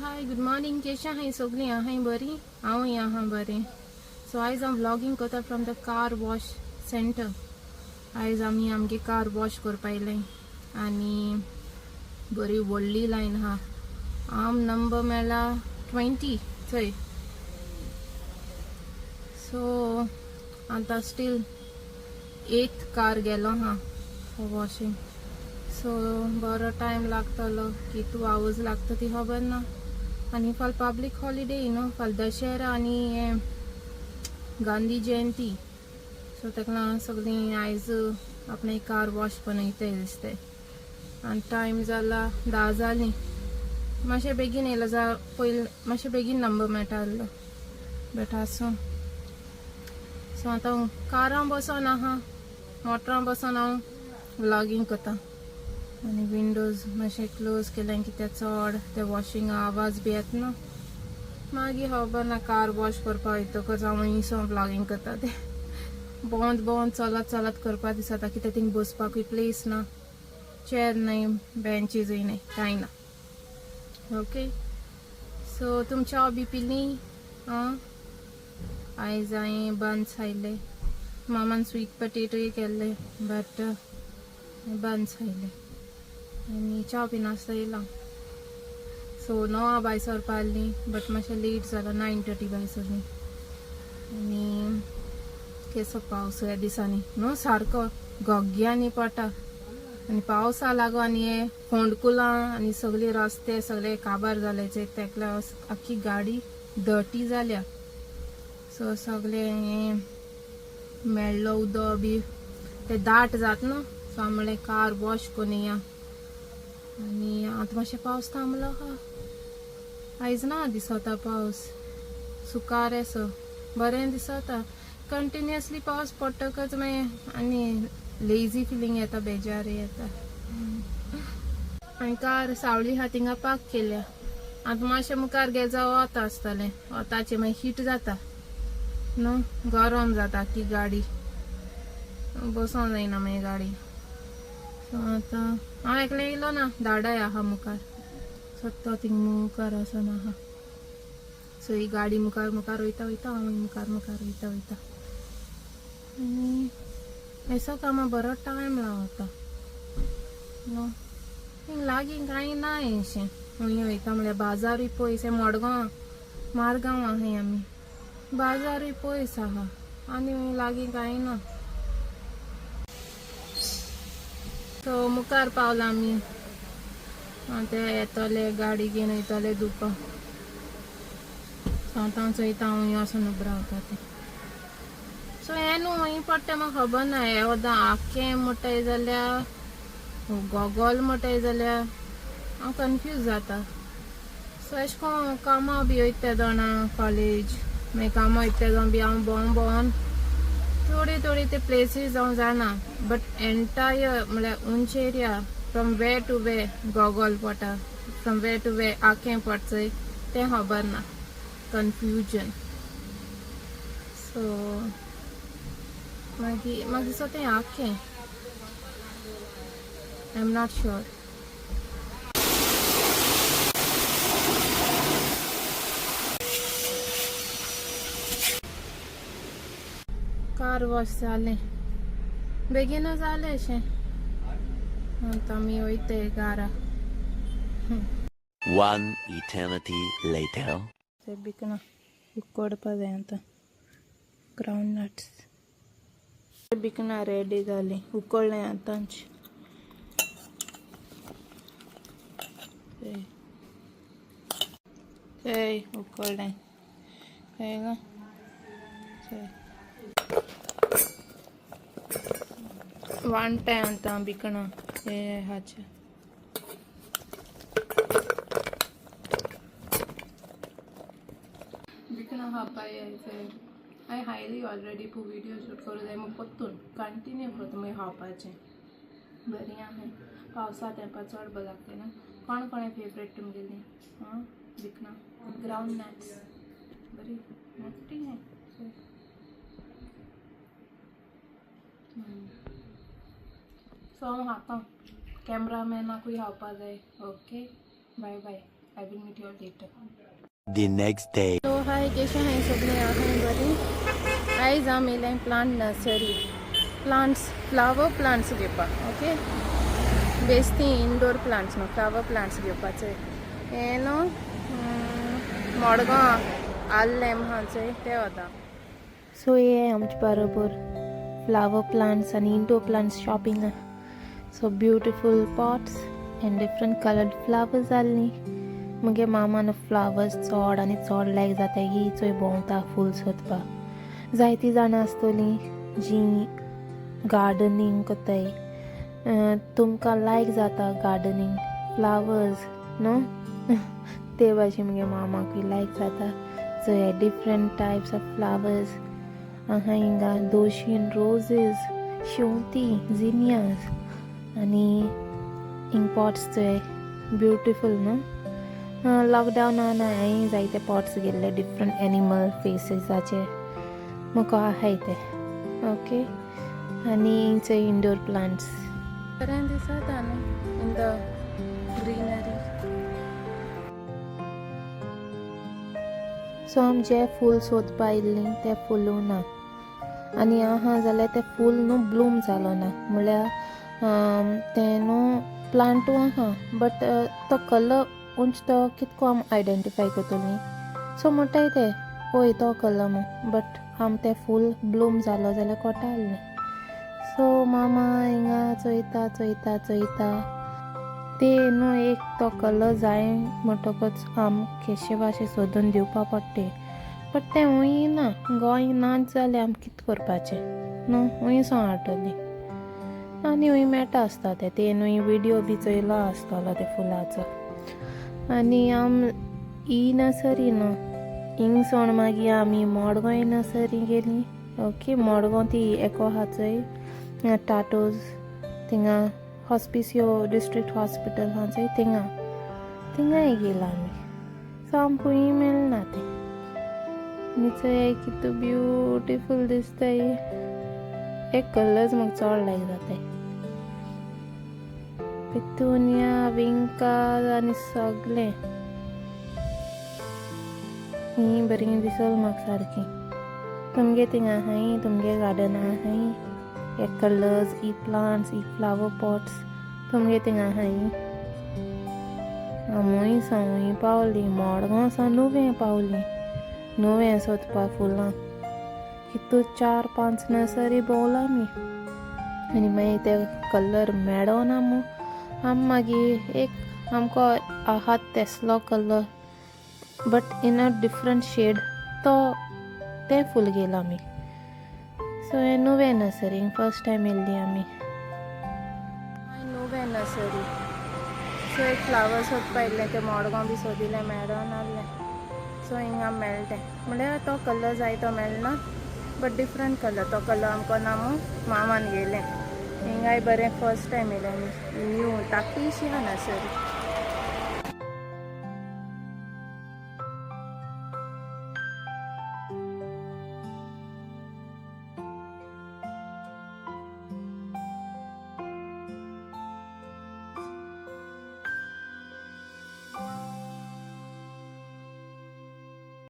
Hi good morning, केशा हाय सगळीं आहाय बरी, हांवूय आहा बरें. सो आयज हांव व्लॉगींग करता from the car wash centre. आयज आमी आमगे कार वॉश करपा येयले आनी बरी व्हडली लायन आहा. आम नंबर मेळ्ळा 20 थंय. सो आतां स्टील 8th car गेलो आहा फॉर वॉशिंग. सो बरो टायम लागतलो, की 2 आवर्स लागता ती खबर ना. आनी फाल पब्लीक हॉलिडे न्हू, फाल दशेरा आनी गांधी जयंती. सो ताका लागून सगळीं आयज आपणे कार वॉश बनयताय दिसताय. आनी टायम जाला 10 जालीं. मातशें बेगीन येयलो जा पयलीं मातशें बेगीन नंबर मेळटा आहलो, बट आसूं. सो आतां कारां बसोन आहा, मोटरां बसोन हांव व्लॉगींग करता. आनी विंडोज मातशें क्लोज केलें कित्याक चड ते वॉशिंग आवाज बी येता न्हू. मागीर खबर ना कार वॉश करपाक वयतकच हांव वयसो व्लॉगींग करता तें भोंवत भोंवत चलत चलत करपा दिसता, कित्याक थिंग बसपाकूय प्लेस ना, चेर न्हय, बेंचीजूय न्हय, कांय ना. ओके, सो तुम च्या बी पिली? आं, आयज हांवें बन्स खायले. मामान स्वीट पटेटोय केल्ले, बट बन्स खायले आनी च्या पिनासता येयला. सो 9 भायर सरपा आहली, बट मातशें लेट जाला, 9:30 भायर सरली. आनी केसो पावस ह्या दिसांनी न्हू, सारको गोग्यांनी पडटा. आनी पावसा लागून आनी हे फोंडकुलां आनी सगळे रस्ते सगळे काबार जाले, तेका लागून आख्खी गाडी डर्टी जाल्या. सो सगळे हे मेळ्ळो उदक बी ते दाट जात न्हू. सो हांव म्हणलें कार वॉश करून या. आनी आतां मातशें पावस थांबलो आहा, आयज ना दिसता पावस, सुकार असो बरें दिसता. कंटिन्युअसली पावस पडटकच मागीर आनी लेजी फिलींग येता, बेजार येता. आनी कार सावळी आहा थिंगा पार्क केल्या. आतां मातशें मुखार गेले जाल्यार वत आसतलें, वताचें मागीर हीट जाता न्हू, गरम जाता की गाडी बसोंक जायना मागीर गाडी. सो आतां हांव एकलें येयलो ना, दाडाय आहा मुखार, सो तो थिंग मुखार वचोन आहा. सो ही गाडी मुखार मुखार वयता वयता हांव मुखार मुखार वयता वयता. आनी हेसो कामां बरो टायम लागता न्हू. थिंग लागीं कांय ना अशें खंय वयता म्हळ्यार बाजारूय पयस. मडगांव मारगांव आहाय आमी, बाजारूय पयस आहा आनी लागीं कांय ना. सो मुखार पावला आमी, ते येतले गाडी घेवन वयतले धुवपा. सो आतां चोयता हांव वचोन उबो रावता तें. सो हें न्हू खंय पडटा म्हाका खबर ना. हें वदां आखें म्हणटाय जाल्यार गोगोल म्हणटाय जाल्यार हांव कन्फ्यूज जाता. सो एशें कोन्न कामां बी वयता तेदोना कॉलेज, मागीर कामां वयता तेदोना बी हांव भोंवन भोंवन थोडी थोडी ते प्लेसीस हांव जाणा, बट एंटायर म्हळ्यार उंच area from where to where Gogol पडटा, फ्रॉम वेर टू वेर आखें पडचय तें खबर ना, कन्फ्युजन. सो मागीर म्हाका दिसता तें आखें, I am not sure. Car wash जालें, बेगीन जालें अशें. आतां आमी वयताय घरा. One eternity later. ते बिकणां उकडपा जाय आतां, ग्रावंड नट्स. बिकणां रेडी जालीं, उकडलें आतांच. चय उकडलें, चय चय वांट्या आतां बिकणां हे हाचे. बिकणां खावपा यायचें हांवें हायली ऑलरेडी पू विडियो शूट करूं जाय मग परतून कंटिन्यू करता मागीर खावपाचें. बरीं आहाय, पावसा तेंपार चड बरें लागता न्हू. कोण कोणें फेवरेट तुमगेलीं? आं, बिकणां ग्रावंड नट्स बरी मोठी आहाय. सो हांव खाता, कॅमरामॅनाकूय खावपा जाय. Okay, bye bye. I will meet you all later. The next day. So hi, केशें हाय सगळीं आहाय बरीं. आयज आमी येयल्याय plant nursery, plants, flower plants घेवपाक. ओके, बेस्ती इनडोर प्लांट्स न्हू, फ्लावर प्लांट्स घेवपाचे. हें न्हू मडगांव आल्लें आहा चोय ते वता. सो हे आमचे बरोबर फ्लावर प्लांट्स आनी indoor plants shopping. So beautiful pots and different coloured flowers आहलीं. मुगे मामान फ्लावर्स चड आनी चड लायक जाता की चोय भोंवता फूल सोदपाक. जायतीं जाणां आसतलीं जीं गार्डनींग करताय, तुमकां लायक जाता गार्डनींग फ्लावर्स न्हू, ते भाशेन मुगे मामाकूय लायक जाता. चोय, डिफरंट टायप्स ऑफ फ्लावर्स आहा हिंगा, दोशीन रोजीस, शेंवती, जिनियास आनी हिंग पॉट्स चोय, ब्युटिफूल न्हू. लॉकडावनान हांवें जायते पॉट्स घेतले डिफरंट एनिमल फेसीसाचे, म्हाका आहाय ते. ओके, आनी चोय इंडोर प्लांट्स बरें दिसता न्हू इन the greenery. सो आमी जे फूल सोदपा येयल्लीं तें फूल ना आनी आहा जाल्यार तें फूल न्हू ब्लूम जालो ना, म्हणल्यार तें न्हू प्लांटू आहा बट तो कलर उंच तो कितको आमी आयडेंटिफाय करतलीं. सो म्हणटाय ते हय तो कलर म्हूण, बट आम तें फूल ब्लूम जालो जाल्यार कोटा आहलें. सो मामा हिंगा चोयता चोयता चोयता, ते न्हू एक तो कलर जाय म्हणटकच आम केशे भाशे सोदून दिवपा पडटे, बट तें हुंय ना, गोंय नाच जाल्यार आमी कितें करपाचें न्हू, हुंय सावन हाडटलीं आनी हुंय मेळटा आसता तें. ते न्हू विडियो बी चोयलो आसतलो ते फुलाचो. आनी आम ही नर्सरी न्हू, हिंग सावन मागीर आमी मडगांव नर्सरी गेलीं. ओके, मडगांव ती एको आहा चोय टाटोज, थिंगा हॉस्पिसियो डिस्ट्रिक्ट हॉस्पिटल आहा चोय, थिंगा थिंगाय गेला आमी. सो आमकां खूंय मेळना तें. आनी चोय कितू ब्युटिफूल दिसताय. एक कलर्स म्हाका चड लायक जाताय, पितुनिया, विंका आनी सगळें. ही बरीं दिसल म्हाका सारकी. तुमगे थिंगा आहाय, तुमगे गार्डन आहाय, हे कलर्स, ही प्लांट्स, ही फ्लावर पॉट्स तुमगे थिंगा आहाय? आमूय सावूय पावली मडगांव सावन नुवें पावली, नुवें सोदपाक फुलां. कितू 4-5 नर्सरी भोंवला आमी आनी मागीर ते कलर मेळना मू. आम मागीर एक आमकां आहात तेसलो colour but in a different shade, तो तें फूल घेयलां आमी. सो हें नुवें नर्सरींग फर्स्ट टायम येयल्ली आमी नुवें नर्सरी. सो एक फ्लावर सोदपा येयल्लें, तें मडगांव बी सोदिलें, मेळनासलें. सो हिंगा मेळटें, म्हणल्यार तो कलर जाय तो मेळना, बट डिफरंट कलर, तो कलर आमकां ना म्हूण मामान घेयलें. हिंगाय बरें, फर्स्ट टायम येयलें आमी न्यू ताकतीशी आहा नर्सरी.